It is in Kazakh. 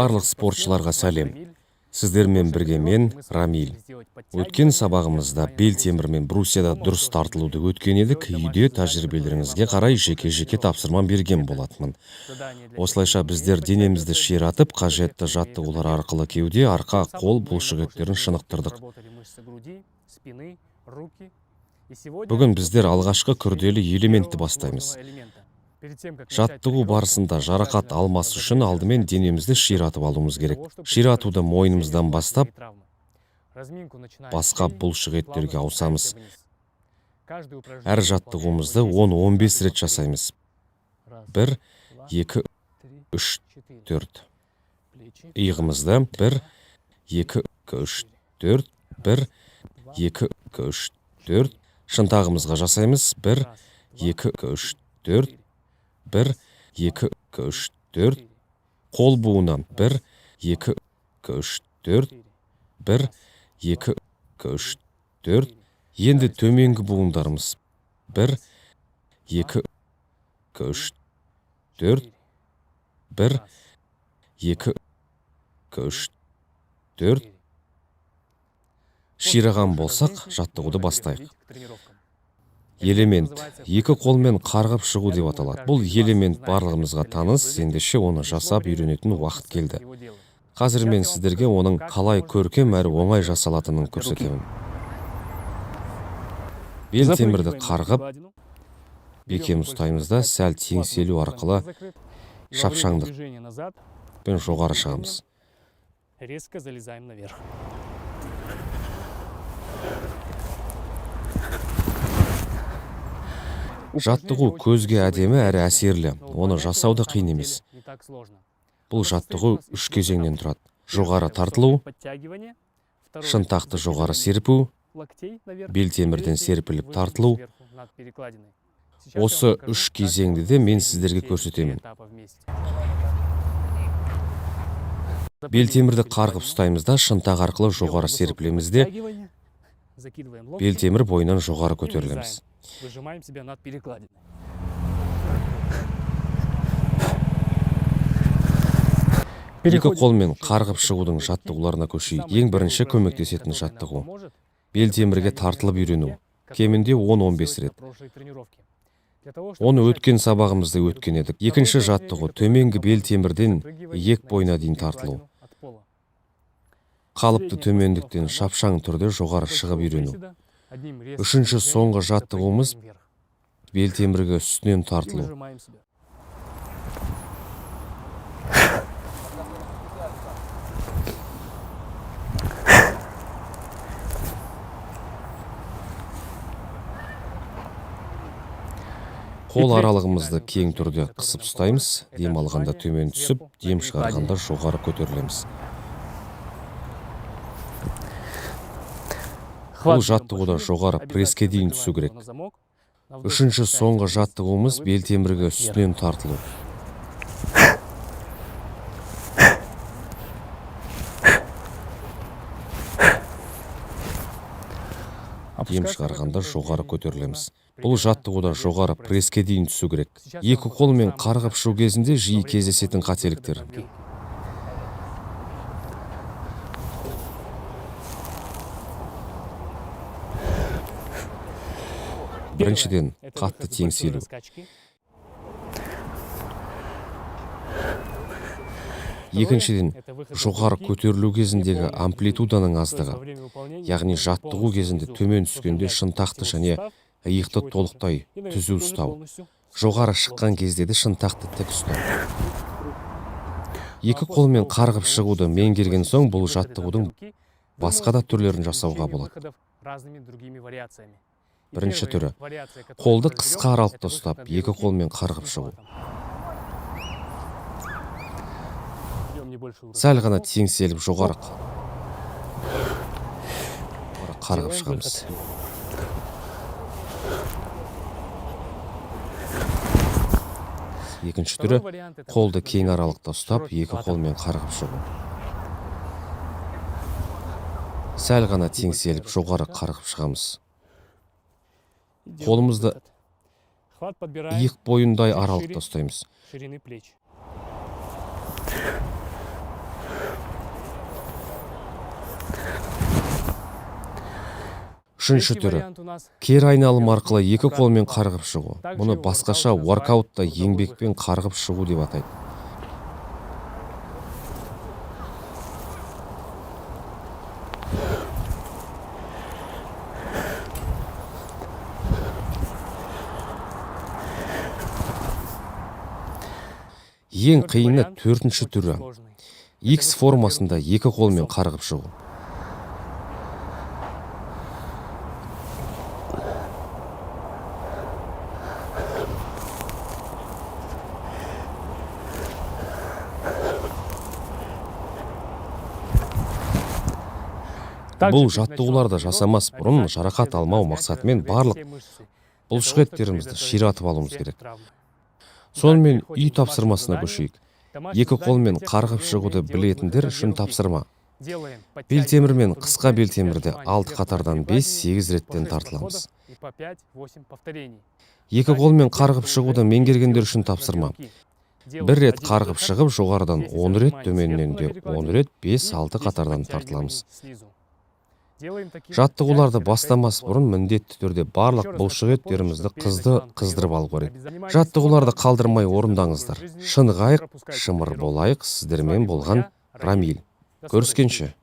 Барлық спортшыларға сәлем. Сіздермен бірге мен, Рамиль. Өткен сабағымызда бел темір мен брусьяда дұрыс тартылуды өткен едік. Үйде тәжірибелеріңізге қарай жеке-жеке тапсырма берген болатынмын. Осылайша біздер денемізді ширатып, қажетті жаттығулар арқылы кеуде, арқа, қол бұлшықеттерін шынықтырдық. Бүгін біздер алғашқы күрделі элементті бастаймыз. Жаттығу барысында жарақат алмас үшін алдымен денемізді ширатып алуымыз керек. Ширатуды мойнымыздан бастап, басқа бұлшықеттерге ауысамыз. Әр жаттығуымызды 10-15 рет жасаймыз. 1, 2, 3, 4. Иығымызды 1, 2, 3, 4, 1, 2, 3, 4. Шынтағымызға жасаймыз. 1, 2, 3, 4, 1, 2, 3, 4. Қол буынын 1, 2, 3, 4, 1, 2, 3, 4. Енді төменгі буындарымыз 1, 2, 3, 4, 1, 2, 3, 4. Шираған болсақ, жаттығуды бастайық. Элемент екі қолмен қарғып шығу деп аталады. Бұл элемент барлығымызға таныс, ендеше оны жасап үйренетін уақыт келді. Қазір мен сіздерге оның қалай көркем әрі оңай жасалатынын көрсетемін. Бел темірді қарғып, бекем ұстаймыз да, сәл теңселу арқылы шапшаңдықпен жоғары шығамыз. Резко залезаем наверх. Жаттығу көзге әдемі әрі әсерлі, оны жасау да қиын емес. Бұл жаттығу үш кезеңнен тұрады. Жоғары тартылу, шынтақты жоғары серпу, бел темірден серпіліп тартылу. Осы үш кезеңді де мен сіздерге көрсетемін. Бел темірді қарғып ұстаймыз да, шынтақ арқылы жоғары серпілеміз де, бел темір бойынан жоғары көтерілеміз. Выжимаем себя над перекладиной. Екі қолмен қарғып шығудың жаттығуларына көшейік. Ең бірінші көмектесетін жаттығу. Бел темірге тартылып үйрену. Кемінде 10-15 рет. Оны өткен сабағымызда өткен едік. Екінші жаттығу төменгі бел темірден иек бойына дейін тартылу. Қалыпты төмендіктен шапшаң түрде жоғары шығып үйрену. Үшінші соңғы жаттығуымыз бел темірге үстінен тартылу. Қол аралығымызды кең түрде қысып ұстаймыз, дем алғанда төмен түсіп, дем шығарғанда жоғары көтерілеміз. Бұл жаттығуда жоғары пресске дейін түсу керек. Үшінші соңғы жаттығуымыз бел темірге үстінен тартылу. Дем шығарғанда жоғары көтерілеміз. Бұл жаттығуда жоғары пресске дейін түсу керек. Екі қолмен қарғып шығу кезінде жиі кездесетін қателіктер. Біріншіден, қатты теңселу. Екіншіден, жоғары көтерілу кезіндегі амплитуданың аздығы, яғни жаттығу кезінде төмен түскенде шынтақты және иықты толықтай түзу ұстау. Жоғары шыққан кезде де шынтақты тік ұстау. Екі қолмен қарғып шығуды меңгерген соң бұл жаттығудың басқа да түрлерін жасауға болады. Бірінші түрі қолды қысқа аралықта ұстап, екі қолмен қарғып шығу. Сәл ғана теңселіп жоғары қарғып шығамыз. Екінші түрі қолды кең аралықта ұстап, екі қолмен қарғып шығу. Сәл ғана теңселіп жоғары қарғып шығамыз. Қолымызды иық бойындай аралықта ұстаймыз. Үшінші түрі — кері айналым арқылы екі қолмен қарғып шығу. Мұны басқаша воркаутта еңбекпен қарғып шығу деп атайды. Ең қиыны — төртінші түрі, X формасында екі қолмен қарғып шығу. Бұл жаттығуларды жасамас бұрын жарақат алмау мақсатымен барлық бұлшықеттерімізді ширатып алуымыз керек. Сонымен, үй тапсырмасына көшейік. Екі қолмен қарғып шығуды білетіндер үшін тапсырма: белтемір мен қысқа белтемірді алты қатардан 5-8 реттен тартыламыз. Екі қолмен қарғып шығуды меңгергендер үшін тапсырма: бір рет қарғып шығып, жоғарыдан 10 рет, төменнен де 10 рет 5-6 қатардан тартыламыз. Жаттығуларды бастамас бұрын міндетті түрде барлық бұлшықеттерімізді қызды қыздырып алу керек. Жаттығуларды қалдырмай орындаңыздар. Шынығайық, шымыр болайық! Сіздермен болған Рамиль. Көріскенше!